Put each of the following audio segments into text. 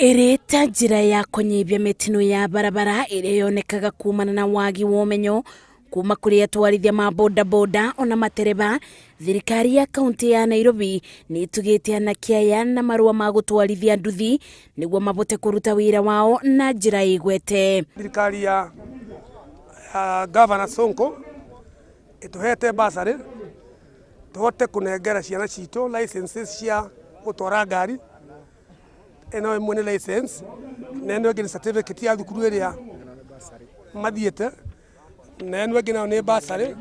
Ĩrĩ ta njĩra ya kũnyihia mĩtino ya barabara ĩrĩa yonekaga kumana na wagi wa ũmenyo kuma kũrĩ atwarithia ma bodaboda ona matereba, thirikari ya kaunti ya Nairobi nĩ ĩtugĩte anake aya na marũa ma gũtwarithia nduthi nĩguo mabote kũruta wĩra wao na njĩra ĩgwete. Thirikari ya Governor Sonko ĩtũhete bursary tũhote kũnengera ciana citũ licenses cia gũtwara ngari. Ĩno ĩmwe nĩ license na ĩno ĩngĩ nĩ certificate ya thukuru ĩrĩa mathiĩte na ĩno ĩngĩ nayo nĩ bursary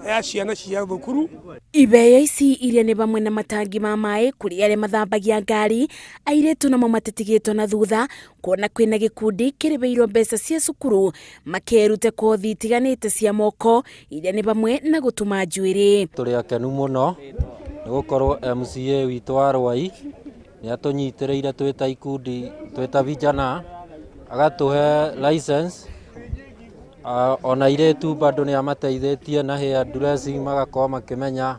ya ciana cia thukuru. Ibeo ici iria nĩ vamwe na matangi ma maĩ kũrĩ arĩa mathambagia ngari, airĩtu namo matitigĩtwo na thutha kuona kwĩna gĩkundi kĩrĩhĩirwo mbeca cia cukuru makerute kothi itiganĩte cia moko iria nĩ vamwe na gũtuma njuĩrĩ. Tũrĩ akenu mũno nĩ gũkorwo MCA witũ wa Rwai nĩ atũnyitĩrĩire twĩ ta ikundi, twĩ ta vijana, agatũhe license ona airĩtu bado nĩ amateithĩtie na hair dressing, magakorwo makĩmenya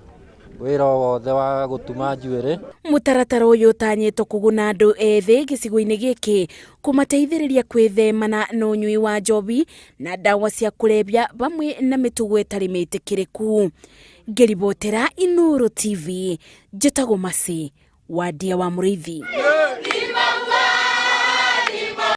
wĩra o wothe wa gũtuma njuĩrĩ. Mũtaratara ũyũ ũtanyĩtwo kũguna andũ ethĩ gĩcigo-inĩ gĩkĩ kũmateithĩrĩria kwĩthemana na ũnyui wa njohi na ndawa cia kũrebia vamwe na mĩtugo ĩtarĩ mĩtĩkĩrĩku. Ngĩribotera Inooro TV, njĩtagwo Mercy Wandia wa Mũrĩithi.